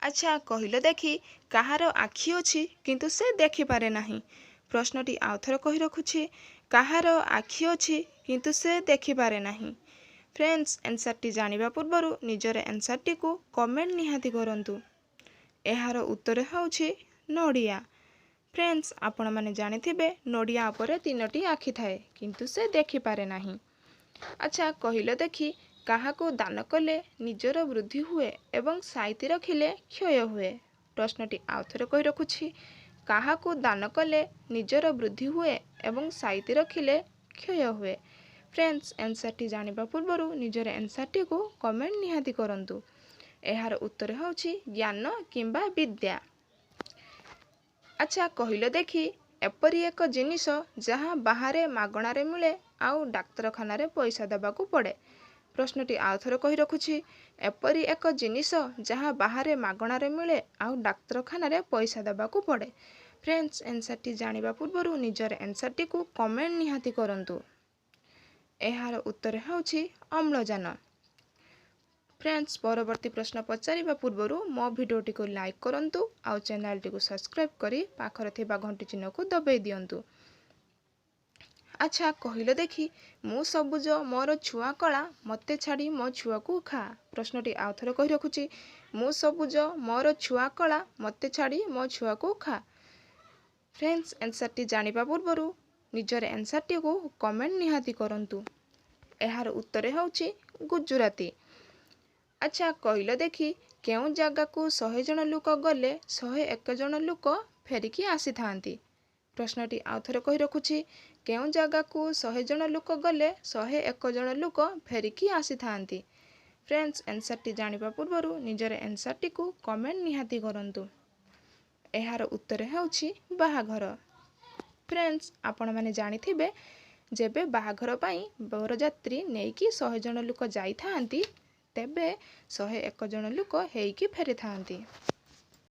ଆଚ୍ଛା କହିଲ ଦେଖି, କାହାର ଆଖି ଅଛି କିନ୍ତୁ ସେ ଦେଖିପାରେ ନାହିଁ? ପ୍ରଶ୍ନଟି ଆଉଥରେ କହି ରଖୁଛି, କାହାର ଆଖି ଅଛି କିନ୍ତୁ ସେ ଦେଖିପାରେ ନାହିଁ? ଫ୍ରେଣ୍ଡସ୍, ଆନ୍ସର୍ଟି ଜାଣିବା ପୂର୍ବରୁ ନିଜର ଆନ୍ସର୍ଟିକୁ କମେଣ୍ଟ ନିହାତି କରନ୍ତୁ। ଏହାର ଉତ୍ତର ହେଉଛି ନଡ଼ିଆ। ଫ୍ରେଣ୍ଡସ୍, ଆପଣମାନେ ଜାଣିଥିବେ ନଡ଼ିଆ ଉପରେ ତିନୋଟି ଆଖି ଥାଏ, କିନ୍ତୁ ସେ ଦେଖିପାରେ ନାହିଁ। ଆଚ୍ଛା କହିଲ ଦେଖି, କାହାକୁ ଦାନ କଲେ ନିଜର ବୃଦ୍ଧି ହୁଏ ଏବଂ ସାଇତି ରଖିଲେ କ୍ଷୟ ହୁଏ? ପ୍ରଶ୍ନଟି ଆଉଥରେ କହି ରଖୁଛି, କାହାକୁ ଦାନ କଲେ ନିଜର ବୃଦ୍ଧି ହୁଏ ଏବଂ ସାଇତି ରଖିଲେ କ୍ଷୟ ହୁଏ? ଫ୍ରେଣ୍ଡସ୍, ଆନ୍ସର୍ଟି ଜାଣିବା ପୂର୍ବରୁ ନିଜର ଆନ୍ସର୍ଟିକୁ କମେଣ୍ଟ ନିହାତି କରନ୍ତୁ। ଏହାର ଉତ୍ତର ହେଉଛି ଜ୍ଞାନ କିମ୍ବା ବିଦ୍ୟା। ଆଚ୍ଛା କହିଲ ଦେଖି, ଏପରି ଏକ ଜିନିଷ ଯାହା ବାହାରେ ମାଗଣାରେ ମିଳେ ଆଉ ଡାକ୍ତରଖାନାରେ ପଇସା ଦେବାକୁ ପଡ଼େ। ପ୍ରଶ୍ନଟି ଆଉଥରେ କହି ରଖୁଛି, ଏପରି ଏକ ଜିନିଷ ଯାହା ବାହାରେ ମାଗଣାରେ ମିଳେ ଆଉ ଡାକ୍ତରଖାନାରେ ପଇସା ଦେବାକୁ ପଡ଼େ। ଫ୍ରେଣ୍ଡସ୍, ଆନ୍ସର୍ଟି ଜାଣିବା ପୂର୍ବରୁ ନିଜର ଆନ୍ସର୍ଟିକୁ କମେଣ୍ଟ ନିହାତି କରନ୍ତୁ। ଏହାର ଉତ୍ତର ହେଉଛି ଅମ୍ଳଜାନ। ଫ୍ରେଣ୍ଡସ୍, ପରବର୍ତ୍ତୀ ପ୍ରଶ୍ନ ପଚାରିବା ପୂର୍ବରୁ ମୋ ଭିଡ଼ିଓଟିକୁ ଲାଇକ୍ କରନ୍ତୁ ଆଉ ଚ୍ୟାନେଲଟିକୁ ସବସ୍କ୍ରାଇବ୍ କରି ପାଖରେ ଥିବା ଘଣ୍ଟି ଚିହ୍ନକୁ ଦବାଇ ଦିଅନ୍ତୁ। ଆଚ୍ଛା କହିଲ ଦେଖି, ମୁଁ ସବୁଜ ମୋର ଛୁଆ କଳା, ମୋତେ ଛାଡ଼ି ମୋ ଛୁଆକୁ ଖା। ପ୍ରଶ୍ନଟି ଆଉଥରେ କହି ରଖୁଛି, ମୁଁ ସବୁଜ ମୋର ଛୁଆ କଳା, ମୋତେ ଛାଡ଼ି ମୋ ଛୁଆକୁ ଖା। ଫ୍ରେଣ୍ଡସ୍, ଆନ୍ସର୍ଟି ଜାଣିବା ପୂର୍ବରୁ ନିଜର ଆନ୍ସର୍ଟିକୁ କମେଣ୍ଟ ନିହାତି କରନ୍ତୁ। ଏହାର ଉତ୍ତର ହେଉଛି ଗୁଜୁରାତି। ଆଚ୍ଛା କହିଲ ଦେଖି, କେଉଁ ଜାଗାକୁ 100 ଜଣ ଲୋକ ଗଲେ 101 ଜଣ ଲୋକ ଫେରିକି ଆସିଥାନ୍ତି? ପ୍ରଶ୍ନଟି ଆଉଥରେ କହି ରଖୁଛି, କେଉଁ ଜାଗାକୁ 100 ଜଣ ଲୋକ ଗଲେ 101 ଜଣ ଲୋକ ଫେରିକି ଆସିଥାନ୍ତି? ଫ୍ରେଣ୍ଡସ୍, ଆନ୍ସର୍ଟି ଜାଣିବା ପୂର୍ବରୁ ନିଜର ଆନ୍ସର୍ଟିକୁ କମେଣ୍ଟ ନିହାତି କରନ୍ତୁ। ଏହାର ଉତ୍ତର ହେଉଛି ବାହାଘର। ଫ୍ରେଣ୍ଡସ୍, ଆପଣମାନେ ଜାଣିଥିବେ ଯେବେ ବାହାଘର ପାଇଁ ବରଯାତ୍ରୀ ନେଇକି 100 ଜଣ ଲୋକ ଯାଇଥାନ୍ତି, ତେବେ 101 ଜଣ ଲୋକ ହେଇକି ଫେରିଥାନ୍ତି।